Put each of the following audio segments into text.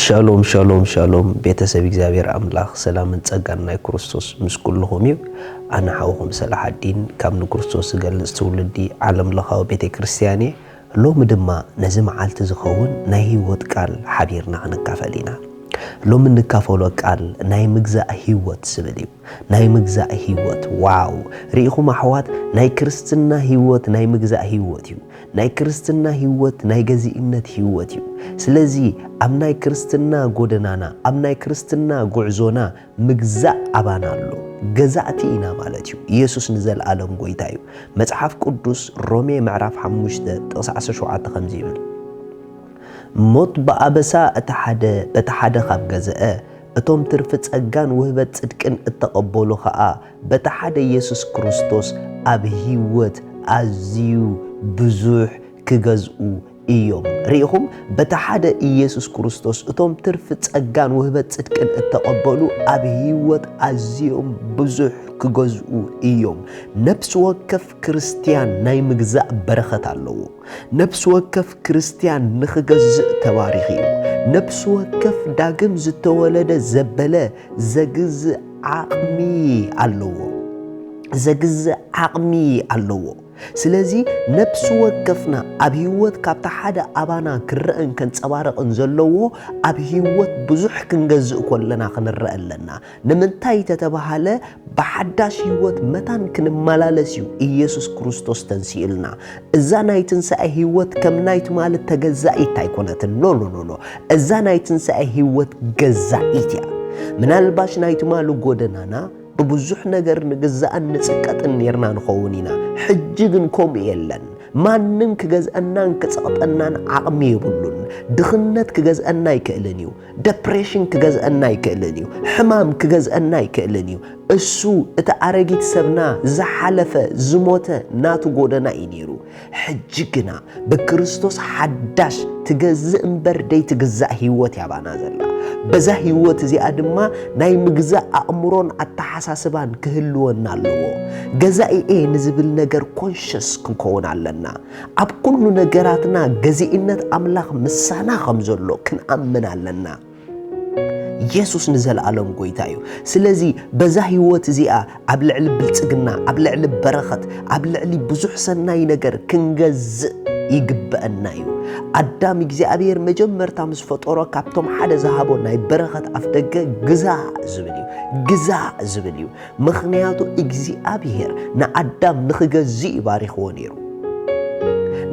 ሻሎም ሻሎም ሻሎም፣ ቤተሰብ እግዚኣብሔር ኣምላኽ ሰላምን ጸጋን ናይ ክርስቶስ ምስ ኩልኹም እዩ። ኣነ ሓውኹም ሰላሓዲን ካብ ንክርስቶስ ዝገልጽ ትውልዲ ዓለም ለኻዊ ቤተ ክርስቲያን እየ። ሎሚ ድማ ነዚ መዓልቲ ዝኸውን ናይ ህይወት ቃል ሓቢርና ክንካፈል ኢና። ሎሚ እንካፈሎ ቃል ናይ ምግዛእ ህይወት ዝብል እዩ። ናይ ምግዛእ ህይወት። ዋው! ርኢኹም ኣሕዋት፣ ናይ ክርስትና ህይወት ናይ ምግዛእ ህይወት እዩ። ናይ ክርስትና ህይወት ናይ ገዚእነት ህይወት እዩ። ስለዚ ኣብ ናይ ክርስትና ጎደናና፣ ኣብ ናይ ክርስትና ጉዕዞና ምግዛእ ኣባና ኣሎ። ገዛእቲ ኢና ማለት እዩ። ኢየሱስ ንዘለኣለም ጎይታ እዩ። መጽሓፍ ቅዱስ ሮሜ ምዕራፍ ሓሙሽተ ጥቕሲ ዓሰርተ ሸውዓተ ከምዚ ይብል፣ ሞት ብኣበሳ እቲ ሓደ በቲ ሓደ ካብ ገዘአ፣ እቶም ትርፊ ጸጋን ውህበት ጽድቅን እተቐበሉ ኸኣ በቲ ሓደ ኢየሱስ ክርስቶስ ኣብ ህይወት ኣዝዩ ብዙሕ ክገዝኡ እዮም። ርኢኹም፣ በቲ ሓደ ኢየሱስ ክርስቶስ እቶም ትርፊ ጸጋን ውህበት ጽድቅን እተቐበሉ ኣብ ህይወት ኣዝዮም ብዙሕ ክገዝኡ እዮም። ነፍሲ ወከፍ ክርስትያን ናይ ምግዛእ በረኸት ኣለዎ። ነፍሲ ወከፍ ክርስትያን ንኽገዝእ ተባሪኹ እዩ። ነፍሲ ወከፍ ዳግም ዝተወለደ ዘበለ ዘግዝእ ዓቕሚ ኣለዎ። ዘግዝእ ዓቕሚ ኣለዎ። ስለዚ ነፍሲ ወከፍና ኣብ ህይወት ካብቲ ሓደ ኣባና ክረአን ከንጸባረቕን ዘለዎ ኣብ ህይወት ብዙሕ ክንገዝእ ከለና ክንረአ ኣለና። ንምንታይ ተተባሃለ ብሓዳሽ ህይወት መታን ክንመላለስ እዩ ኢየሱስ ክርስቶስ ተንሲኡልና። እዛ ናይ ትንሳኤ ህይወት ከም ናይ ትማሊ ተገዛኢት ኣይኮነትን። ኖ ኖ ኖ ኖ። እዛ ናይ ትንሳኤ ህይወት ገዛኢት እያ። ምናልባሽ ናይ ትማሊ ጎደናና ብብዙሕ ነገር ንግዛእን ንጽቀጥን ኔርና ንኸውን ኢና። ሕጂ ግን ከምኡ የለን። ማንም ክገዝአናን ክጸቕጠናን ዓቕሚ የብሉን። ድኽነት ክገዝአና ኣይክእልን እዩ። ደፕሬሽን ክገዝአና ኣይክእልን እዩ። ሕማም ክገዝአና ኣይክእልን እዩ። እሱ እቲ ኣረጊት ሰብና ዝሓለፈ ዝሞተ ናቱ ጎደና እዩ ነይሩ። ሕጂ ግና ብክርስቶስ ሓዳሽ ትገዝእ እምበር ደይትግዛእ ህይወት ያባና ዘላ። በዛ ህይወት እዚኣ ድማ ናይ ምግዛእ ኣእምሮን ኣተሓሳስባን ክህልወና ኣለዎ። ገዛኢ እየ ንዝብል ነገር ኮንሸስ ክንከውን ኣለና። ኣብ ኩሉ ነገራትና ገዚእነት ኣምላኽ ምሳና ከም ዘሎ ክንኣምን ኣለና። ኢየሱስ ንዘለኣለም ጎይታ እዩ። ስለዚ በዛ ህይወት እዚኣ ኣብ ልዕሊ ብልጽግና፣ ኣብ ልዕሊ በረኸት፣ ኣብ ልዕሊ ብዙሕ ሰናይ ነገር ክንገዝእ ይግበአና እዩ። ኣዳም እግዚኣብሔር መጀመርታ ምስ ፈጠሮ ካብቶም ሓደ ዝሃቦ ናይ በረኸት ኣፍደገ ግዛእ ዝብል እዩ። ግዛእ ዝብል እዩ። ምኽንያቱ እግዚኣብሔር ንኣዳም ንኽገዝእ እዩ ባሪኽዎ ነይሩ።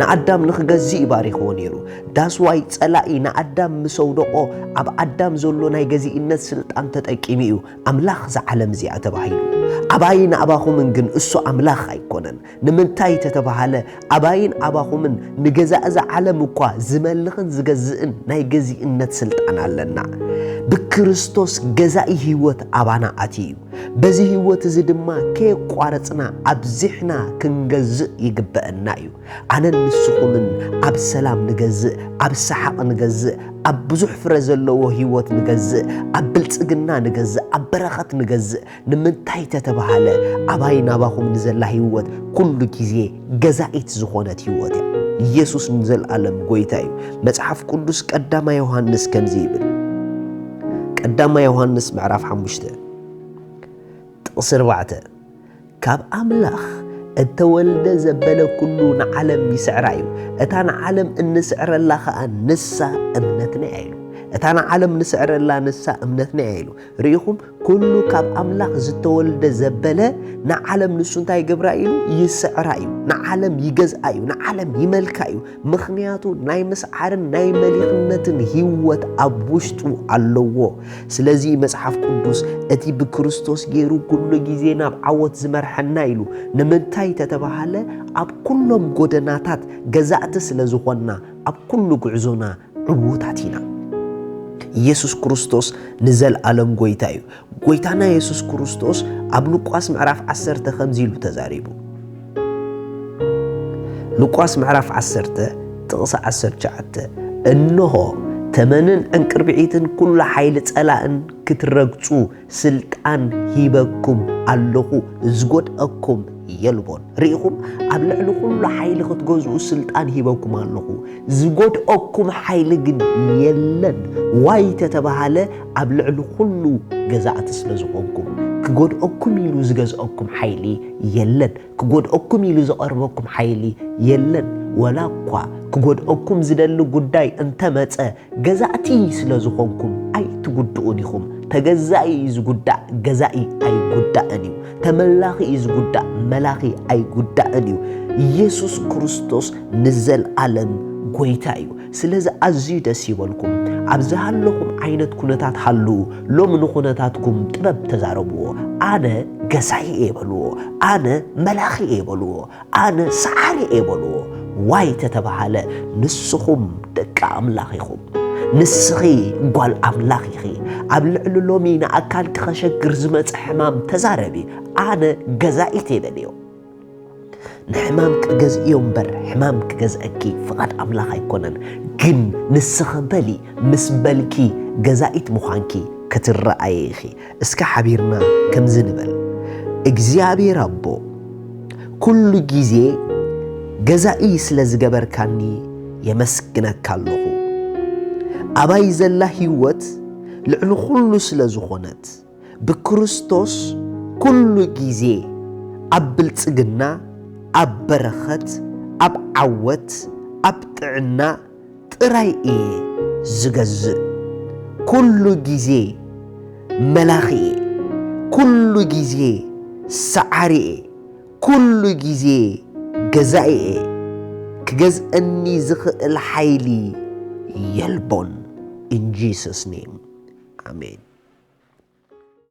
ንኣዳም ንኽገዝእ እዩ ባሪኽዎ ነይሩ። ዳስዋይ ጸላኢ ንኣዳም ምስ ኣውደቖ ኣብ ኣዳም ዘሎ ናይ ገዚእነት ስልጣን ተጠቂሙ እዩ ኣምላኽ እዛ ዓለም እዚኣ ተባሂሉ። ኣባይን ኣባኹምን ግን እሱ ኣምላኽ ኣይኮነን። ንምንታይ ተተባሃለ ኣባይን ኣባኹምን ንገዛእ እዛ ዓለም እኳ ዝመልኽን ዝገዝእን ናይ ገዚእነት ስልጣን ኣለና። ብክርስቶስ ገዛኢ ህይወት ኣባና ኣትዩ እዩ። በዚ ህይወት እዚ ድማ ከየቋረጽና ኣብዚሕና ክንገዝእ ይግበአና እዩ። ኣነን ንስኹምን ኣብ ሰላም ንገዝእ፣ ኣብ ሰሓቕ ንገዝእ፣ ኣብ ብዙሕ ፍረ ዘለዎ ህይወት ንገዝእ፣ ኣብ ብልጽግና ንገዝእ፣ ኣብ በረኸት ንገዝእ። ንምንታይ ተተባሃለ ኣባይ ናባኹም ንዘላ ህይወት ኩሉ ግዜ ገዛኢት ዝኾነት ህይወት እያ። ኢየሱስ ንዘለኣለም ጎይታ እዩ። መጽሓፍ ቅዱስ ቀዳማይ ዮሃንስ ከምዚ ይብል። ቀዳማይ ዮሃንስ ምዕራፍ ሓሙሽተ ጥቕሲ ኣርባዕተ፣ ካብ ኣምላኽ እተወልደ ዘበለ ኩሉ ንዓለም ይስዕራ እዩ። እታ ንዓለም እንስዕረላ ኸኣ ንሳ እምነትና እያ ኢሉ። እታ ንዓለም ንስዕረላ ንሳ እምነትና እያ ኢሉ። ርኢኹም፣ ኩሉ ካብ ኣምላኽ ዝተወልደ ዘበለ ንዓለም ንሱ እንታይ ይገብራ ኢሉ? ይስዕራ እዩ። ንዓለም ይገዝኣ እዩ። ንዓለም ይመልካ እዩ። ምኽንያቱ ናይ ምስዓርን ናይ መሊኽነትን ህይወት ኣብ ውሽጡ ኣለዎ። ስለዚ መጽሓፍ ቅዱስ እቲ ብክርስቶስ ገይሩ ኩሉ ግዜ ናብ ዓወት ዝመርሐና ኢሉ። ንምንታይ ተተባሃለ ኣብ ኩሎም ጎደናታት ገዛእቲ ስለ ዝኾንና ኣብ ኩሉ ጉዕዞና ዕዉታት ኢና። ኢየሱስ ክርስቶስ ንዘለኣለም ጎይታ እዩ። ጎይታና የሱስ ክርስቶስ ኣብ ሉቃስ ምዕራፍ ዓሰርተ ከምዚ ኢሉ ተዛሪቡ። ሉቃስ ምዕራፍ ዓሰርተ ጥቕሲ ዓሰርተ ትሽዓተ፣ እንሆ ተመንን ዕንቅርብዒትን ኩሉ ሓይሊ ጸላእን ክትረግጹ ስልጣን ሂበኩም ኣለኹ፣ ዝጎድኣኩም የልቦን። ርኢኹም፣ ኣብ ልዕሊ ኩሉ ሓይሊ ክትገዝኡ ስልጣን ሂበኩም ኣለኹ፣ ዝጎድኦኩም ሓይሊ ግን የለን። ዋይ ተተባሃለ፣ ኣብ ልዕሊ ኩሉ ገዛእቲ ስለ ዝኾንኩም፣ ክጎድኦኩም ኢሉ ዝገዝኦኩም ሓይሊ የለን። ክጎድኦኩም ኢሉ ዝቐርበኩም ሓይሊ የለን። ወላ እኳ ክጎድኦኩም ዝደሊ ጉዳይ እንተመጸ፣ ገዛእቲ ስለ ዝኾንኩም ኣይትጉድኡን ኢኹም። ተገዛኢ እዩ ዝጉዳእ፣ ገዛኢ ኣይጉዳእን እዩ። ተመላኺ እዩ ዝጉዳእ፣ መላኺ ኣይጉዳእን እዩ። ኢየሱስ ክርስቶስ ንዘልኣለም ጎይታ እዩ። ስለዚ ኣዝዩ ደስ ይበልኩም። ኣብ ዝሃለኹም ዓይነት ኩነታት ሃልዉ፣ ሎሚ ንኹነታትኩም ጥበብ ተዛረብዎ። ኣነ ገዛኢ እየ በልዎ። ኣነ መላኺ እየ በልዎ። ኣነ ሰዓሪ እየ በልዎ። ዋይ ተተባሃለ፣ ንስኹም ደቂ ኣምላኽ ኢኹም። ንስኺ ጓል ኣምላኽ ኢኺ። ኣብ ልዕሊ ሎሚ ንኣካልኪ ከሸግር ዝመጸ ሕማም ተዛረቢ። ኣነ ገዛኢት እየ በልዮ። ንሕማም ክገዝእዮ እምበር ሕማም ክገዝአኪ ፍቓድ ኣምላኽ ኣይኮነን። ግን ንስኺ በሊ፣ ምስ በልኪ ገዛኢት ምዃንኪ ክትረኣየ ኢኺ። እስከ ሓቢርና ከምዚ ንበል፣ እግዚኣብሔር ኣቦ፣ ኩሉ ግዜ ገዛኢ ስለ ዝገበርካኒ የመስግነካ ኣለኹ። ኣባይ ዘላ ህይወት ልዕሊ ኩሉ ስለ ዝኾነት፣ ብክርስቶስ ኩሉ ግዜ ኣብ ብልጽግና፣ ኣብ በረኸት፣ ኣብ ዓወት፣ ኣብ ጥዕና ጥራይ እየ ዝገዝእ። ኩሉ ግዜ መላኺ እየ። ኩሉ ግዜ ሰዓሪ እየ። ኩሉ ግዜ ገዛኢ እየ። ክገዝአኒ ዝኽእል ሓይሊ የልቦን። In Jesus name. ኣሜን።